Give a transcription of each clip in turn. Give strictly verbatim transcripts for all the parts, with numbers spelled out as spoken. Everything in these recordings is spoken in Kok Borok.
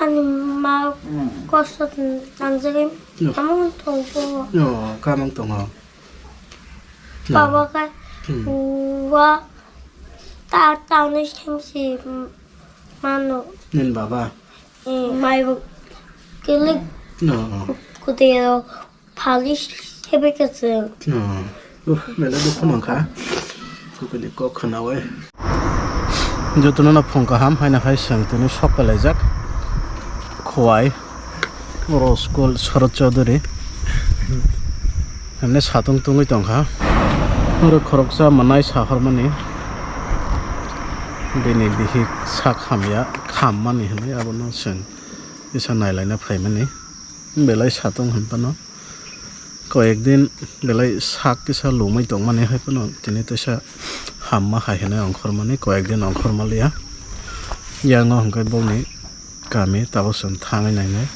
Ani ma kosto nangjagwi. No. Amang tongo. No, kamang tongo. No. Baba khe Hmm. Wa ta tangni semsi mano. Nin baba. Eh, mai bo kilik No. Kutero phalish hebe khe chwng. No. Uh, belai dukhu nangkha. Kukuni kok khnawi. Jotono no phung kaham haino hai chwng tini sok pelaijak. Khowai. Oro school Sharad Chaudhary. Hwnwi satung tungwi tongkha. Oro khoroksa mwnai sahormani. Bini bihik sak hamya khammani hwnwi abono chwng kisa nailaina phaimani. Belai satung hwnphano. Koyekdin belai sak kisa lumwi tongmani hai phano tini teisa hamma hai hwnwi ongkhormani, koyekdin ongkhormaliya. Yango hwnkhe bongni kami tabuk chwng thangwi nainai.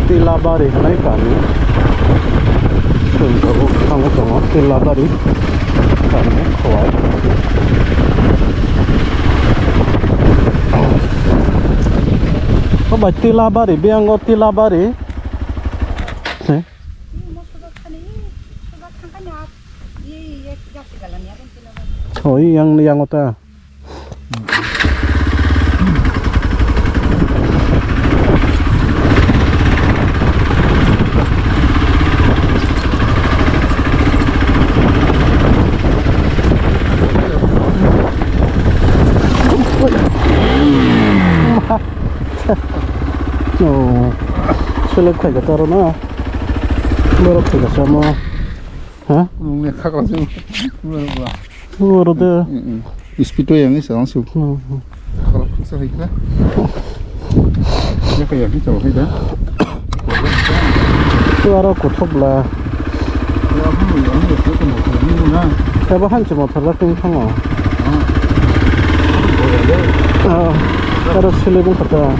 Tilabari hwnwi kami. Chwng tabuk thangwi tongo Tilabari kami Khowai. O bai Tilabari, biyango Tilabari. He? O, yang, yang o ta. Oh, selek khaika taro na. Borok khaika samo. Ha? Nungni khakra se. Oro de. Speed to yang isa langsung. Hmm. Khakra khaksa hai kha. Ya kaya kita hai da. Tu aro kuthuk la. Ya, hmm, ya, hmm, ya, hmm, ya, hmm, na. Eba hanchi motor la ting thango. Ah. Oh, aro sile bung kata.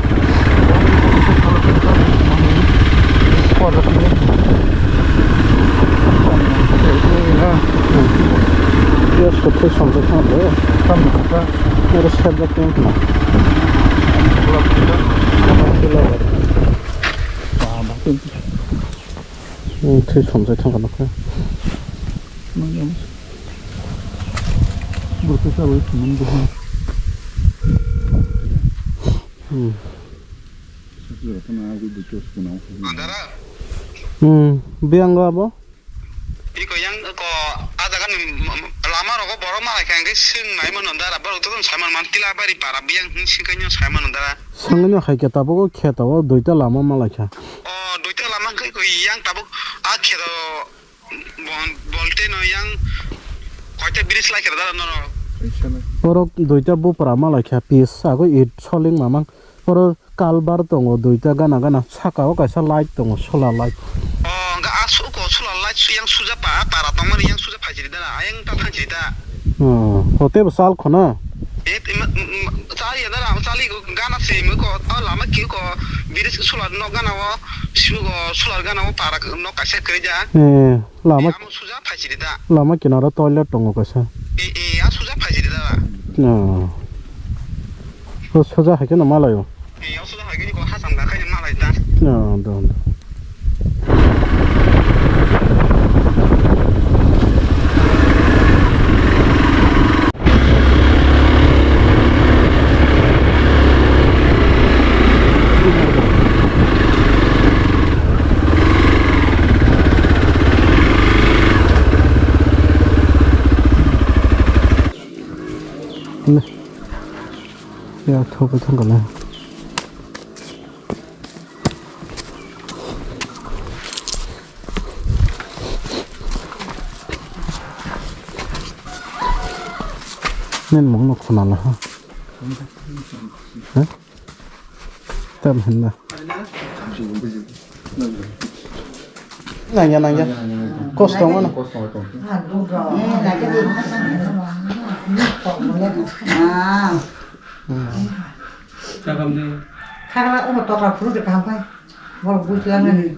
Yes, ko thai samsai thang de. Tam kata. Aro sab jak ting khna. Hmm, thai samsai thang kha. Hmm. Hmm, biyango abo? Iko yang ko a jaga ni lama rogo borok malai kha hwnkhe swng nai mano dara, borok to sai man Tilabari para biyang hwn sing khe sai mano dara. Sangno hai khe tabuk khe tabuk duita lama malai kha. O duita lama hwnkhe ko yang tabuk a khe to bon bolte no yang koita bridge lai khe dara norok. Borok duita bupra malai kha pis ago it soling mamang. Oro kalbar tongo duita gana gana, saka o kaisa light tongo, solar light. O, hwnkhe a su-, uko solar light su yang suja pa, para tongmani yang suja phaisiri da, ayang ta thangsiri da. Oh, hote bo sal khona? E, ima, mm, mm, chali ya da, chali ko gana se, imo ko, o lama ki ko, bridge solar nok gana o, si ko solar gana o para nok kaisa kwrwi da. Eh. Lama, eh, amo suja phaisiri da. Lama kinaro toilet tongo kaisa. Eh, eh, a suja phaisiri da. No. O suja hai kheno malaio. Eh, o suja hai kheno ko hasam ga khaino malai da. No, do, do. Ya, thok thang kana. Nen mong no khuna la ha. Ha? Tam hen na. Nang ya, nang ya. Kos tong mana? Khagla ubo tokla phuru de kaham khai. Bol bujla nani.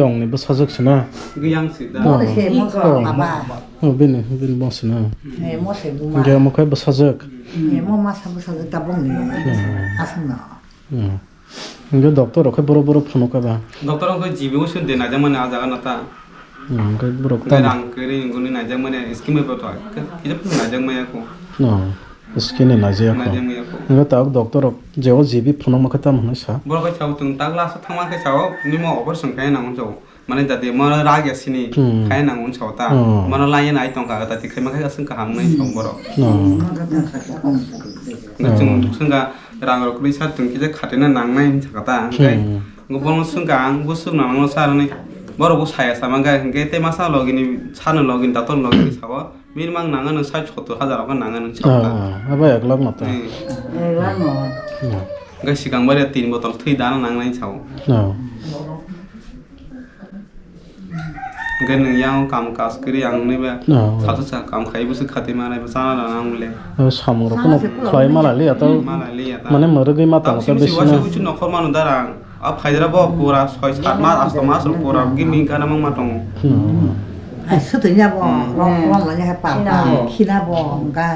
Yongni bwsajwk se na? Yang se da. Oh. Mo se mo Oh. baba. Oh, bini, bini bong se na? Eh, mo se buma. Hingke omo khe bwsajwk? Eh, mo masa bwsajwk tabuk ni. Hmm. Aswk no. Hmm. Hingke doctor rok khe boro boro phunuk kha ba? Doctor rok khe G B o se de naijak mani ah jaga no ta. Hmm, hingke borok Hingke ta rang kwrwi hwnwi naijak mani scheme bo to. Kisa phano naijak maya ko. Oh. Skin ni naijaya kho. Naijak maya kho. Hingke tabuk doctor rok je o G B phunukma khe tamo hwnwi sa? Borok khe sao chwng tak last o thangma khe sao, nini mo operation khaina nango sao. Mane jati mo rag ya sini Hmm. khaina nango sao ta. Oh. Mano laiya nai tongkha jati khaima khe aswk kaham wngnai sao borok. Oh. Hingke chwng Oh. swngkha rang rok kwrwi sa chwng kisa khatina nangnai hinwi sakha ta. Hingke Hmm. bo bono swngkha ang bo swk nango sa hwnwi. Borok bo saya sama khe hingke tei masa logini sano logini doctor logini sao. Minimum nangano sait sottor hajar rok nangano Ah, chakha. Ah, abo ek lakh no ta. Hmm. Ek lakh no. Hmm. Hingke sikang bare tin botol thwi dana nangnai sao. Ah. Hingke nwng yang kam kas kiri ang nebe. Ah, ah. Salsa sa kam khai busu khati manai bwsana rang ang le. Ah, samung rok no Sana se khlai pulo mala liya ta. Mala liya ta. Mane mwrwgwi ma tamo ta bisi na. Wasi wasi nokhor manu darang. A phaidra bo pura soi sat mas, asto mas rok pura gimi gana mang ma tongo. Hmm. Hai sutwi nya bo, Hmm. rong, rong lanya hai pa, Khina pa, bo. Khina bo, hingka,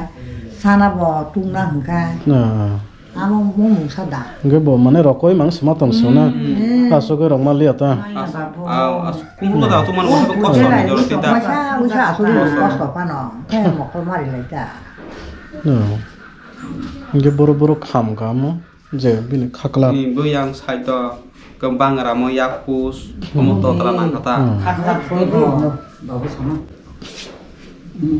sana bo, tungna hingka. Ah. Amo mung mung sa da. Hingke bo mane rokoi mang sima tong sona. Hmm. Aswk rok ma liya ta. Maya babu. Ah, as-, kumbulo da tu mano bo kosto ni joro tita. Masa, masa aswk ni kosto pano. Khe mokol mari lai ta. Ah. Hingke boro boro kham kamo. Je bini khakla. Ni bo yang side o ke bangramo yak pus, omo totra nang kha ta. Hmm. Khakla pus bo, babu sama. Hmm.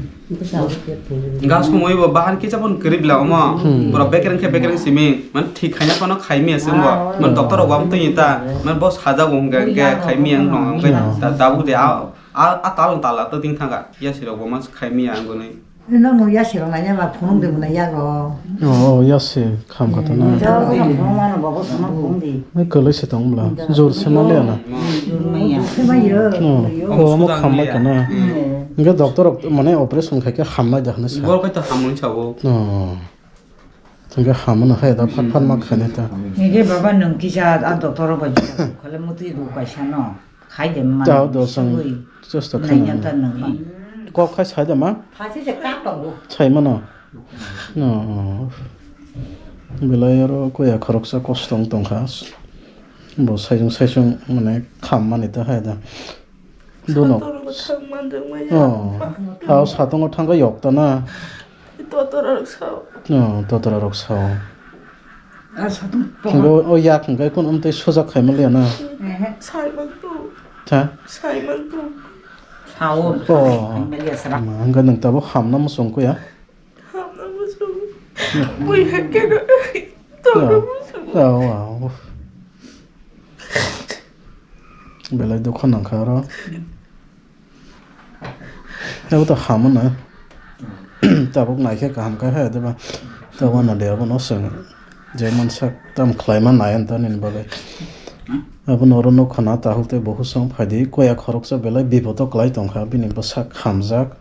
Ga somoi bo bahan kisa pon kwrwi bla omo. Hmm. Borok bekereng khe bekereng simi, man thik khaina phano khai miya se bo. Man doctor rok wam twi ta, man bo sajak bo hwnka hwnkhe khai miya wng tong. Hwnkhe Hmm. ta-, tabuk de a, a, a tal tal a to ting thangka. Yasi rok bo mas khai miya wngwi. Nokno yasi rok naina ba phunuk de bo na yago. Oh, oh, yasi kham kha to na. Jabo na phunuk mano babo sama phunuk di. Mai kwlwi se tong bla. Jor se ma le na. Jor maya. Se ma yo. No, oh, omo kham ma kana. Hingke doctor rok mane operation khai khe ham nai da hwnwi sa. Bor khai to ham hwnwi sa bo. Oh. Hingke ham no hai da phat phat ma khainai ta. Hingke baba nwng kisa a doctor rok bai khale mutwi ru kaisa no. Khai de man. Tao do sang sugui. Just a Nai khainai. Nyanta nang bang. Kok khai sai da ma? Phaisi se kap tongo. Sai mano. No. Belai oro koya khoroksa kosto wng tongkha. Bo saisung saisung mane kham mani ta hai da. Dono. Satung bo thang man rwngmaya. Oh. Tao satungo thangkha yok ta na. Totora rok sao. No, totora rok sao. Ah, satung Hingke o, o yak hingke kun umtwi sujak khaima liya na. Ehe. Sai man tu. Tha? Sai man tu. Sao. Oh. Khaima liya sara. Ma, hingke nwng tabuk hamna muchung kuya. Hamna muchung. Bui hakke no. Tora muchung. Ao, ao. Belai dukha nangkha oro. Abo to hamano. Tabuk naikhe kaham khe hai diba. Tabuk no de abono chwng je mansak tam khlaima nai anta nini bagwi. Abono oro nuk khana, tahuk tei bukhuk song phaidi, koya khoroksa belai bipodo kwlai tongkha, bini bwsak hamjak.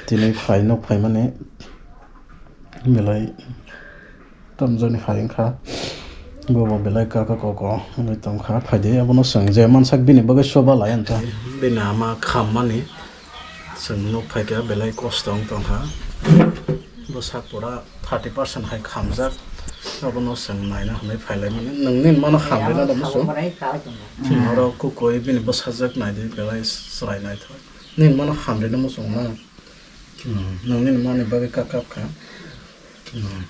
Tini phai nuk phaimani belai tamjani hai wngkha. Bobo belai kaka koko wngwi tongkha, phaidi abono chwng je mansak bini bagwi soba lai wngkha. Bini ama khammani chwng nuk phaikha, belai kosto wng tongkha. Bwsak pura thirty percent hai khamjak, abono chwng naina hwnwi phailaimani. Nwng nini mano hamrina da muchung. Oro kukui bini bwsajwk naidi, belai chwrai naithok. Nini mano hamrina muchung na. Hmm, nwng nini mani bagwi kak kap kha. Hmm.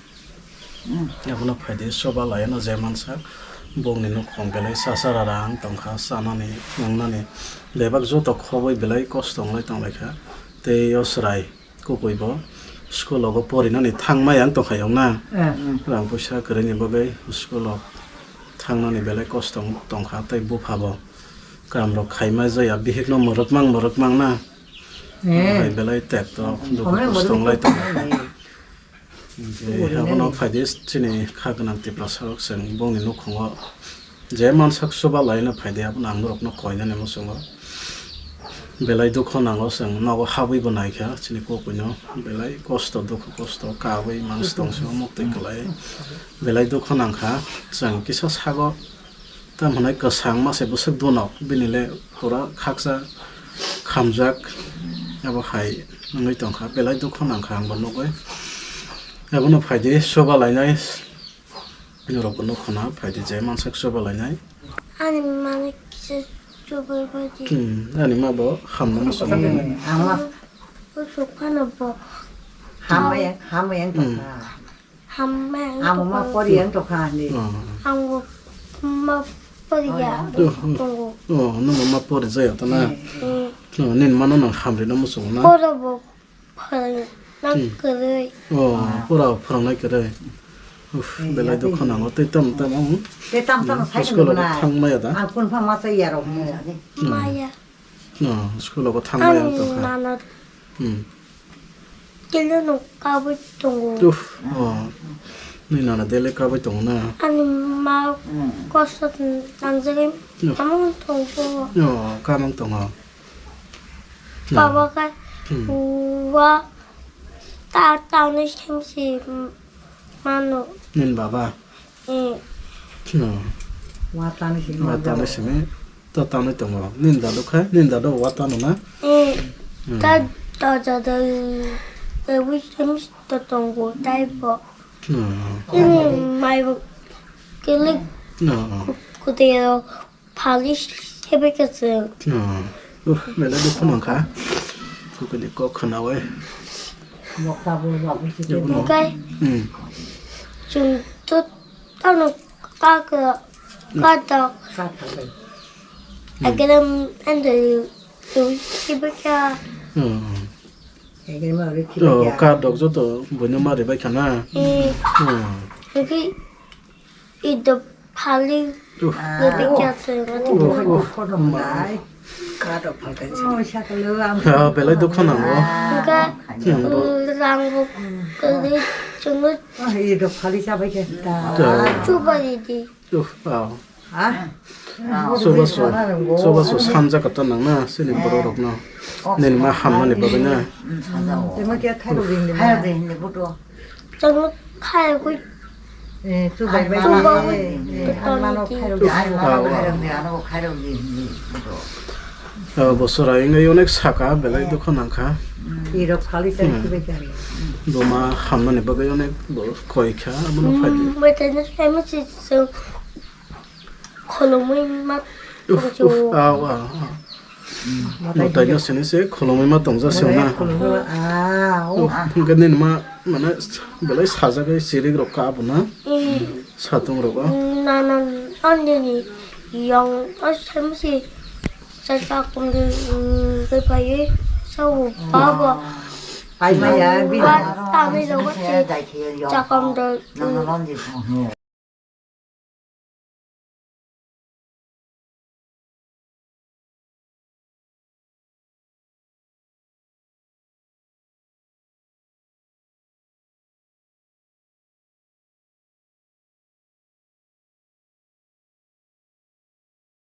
Abono phaidi soba laino je mansak. Bongni nukhung belai sasa rara ang tongkha, chanani, nwngnani. Bebak joto khobwi belai kosto wnglai tonglaikha. Tei o chwrai. Kukui bo school o bo porinani thangmaya wng tongkha yong na. Eh. Rang puisa kwrwini bagwi school o thangnani belai kosto wng tongkha tei bupha bo kaam rok khaima jaya bihik no mwrwkmang mwrwkmang na. Eh. Hai belai tek tok dukhu kosto wnglai tongo. Hinkhe abono phaidi chini kha gwnang Tiprasa rok chwng bongni nukhungo. Je mansak chuba laina phaidi, abono ang norokno koinani muchungo. Belai dukho nango chwng nogo habwi bo naikha chini kukuino, belai kosto, dukhu kosto, kabwi mansi tongsi o muktwi kwlai. Belai dukho nangkha chwng kisa sago, tamo hwnwi kwchang mase bwswk dunok, bini le pura khaksa khamjak, abo hai wngwi tongkha, belai dukho nangkha ang bo nugwi. Abono phaidi chuba lainai. Norok no khwna phaidi je mansak chuba lainai. Ani mani kisa chuba phaidi. Hmm, ani ma bo hamna muchung. Ang ma. Usuk phano bo. Hamaya, hamaya ang tokha. Hamaya ang tokha. Ang ma pori ang tokha ni. Hmm. Ang bo ma pori ya. Oh, oh. Tongo. Oh, nung ma pori jaya ta na. Hmm. Oh, nin mano nang hamri na muchung na. Poro bo. Phwrwngna kwrwi. Oh, pura phwrwngnai kwrwi. Uff, belai dukha nango. Tei tamo tamo, hmm? Tei tamo tamo sai school o thangmaya da? Ang phone pha ma sai ya rok mo. Maya. No, school o thangmaya tongkha. Nana. Hmm. Kilo no kabwi tongo. Uff, oh. Ni nana dele kabwi tongo na? Ani ma kosto nangjagwi amang tongo. Oh, kamang tongo. Baba khe wa ta tanwi semsi mano. Nini baba? Eh. No. Wa tanwi simi. Wa tanwi simi. Ta tanwi tongo. Nini dadu khe, nini dadu wa tano na? Eh. Ta ta ta ta ewi semsi ta tongo taibo. No. Ini maibo kilik. No. Kutero. Phali sebekhe chwng. Oh. Uff, belai dukhu nangkha. Kukuni kok khwnawi. Mokta bo ba bo se. Jobono. Hwnkhe hmm. Chwng to tano kaka kadok. Kadok. Hmm. Agelem endo sebekhe. Oh. Agelem ori sebekhe. Oh, kadok joto boino mari bai khana. Hmm. Oh. Hwnkhe Ido phali. Uff. Gede kya se gede. Uff, uff. Kado phalkai se. Oh, sakalo ang. Ah, belai dukha nango. Enggak. Hmm. Rang bu gede cungut. Ah, ido phali sabai ke. Da. Coba didi. Uff, ah. Ha? Coba so, coba so sanja kata nang na sini borok rok no. Nini ma hamnani bagwi na. Tema kya khai ring de. Khai ring de buto. Chwng khaigwi. Eh, chubai bai. Chubai bai. Eh, eh, ang mano khairok di, ang mano khairok di, ano khairok di, di, di. Ah, bo chwrai wngwi onek saka, belai dukha nangkha. Irok phali chai chubai chai. Buma hamnani bagwi onek bo koi kha, abono phai di. Mwtai no sai masi chwng. Kholomwi ma tongsi o. Uff, uff, ah, ah, ah. Mwtai no sini se kholomwi ma tongja se na. Kholomwi ma, ah, oh. Uff, hwnkhe nini ma, mane, belai sajagwi chirik rok ka abo na. Mm. Satung rok o. Mm, na, na, andini yong, o, semsi, sa, sa, kum, mm, de, pai, sa, o, ba, ba. Pai ma ya, bi. Ba, ta, mi, lo, ba, si, sa, kum, de, mm.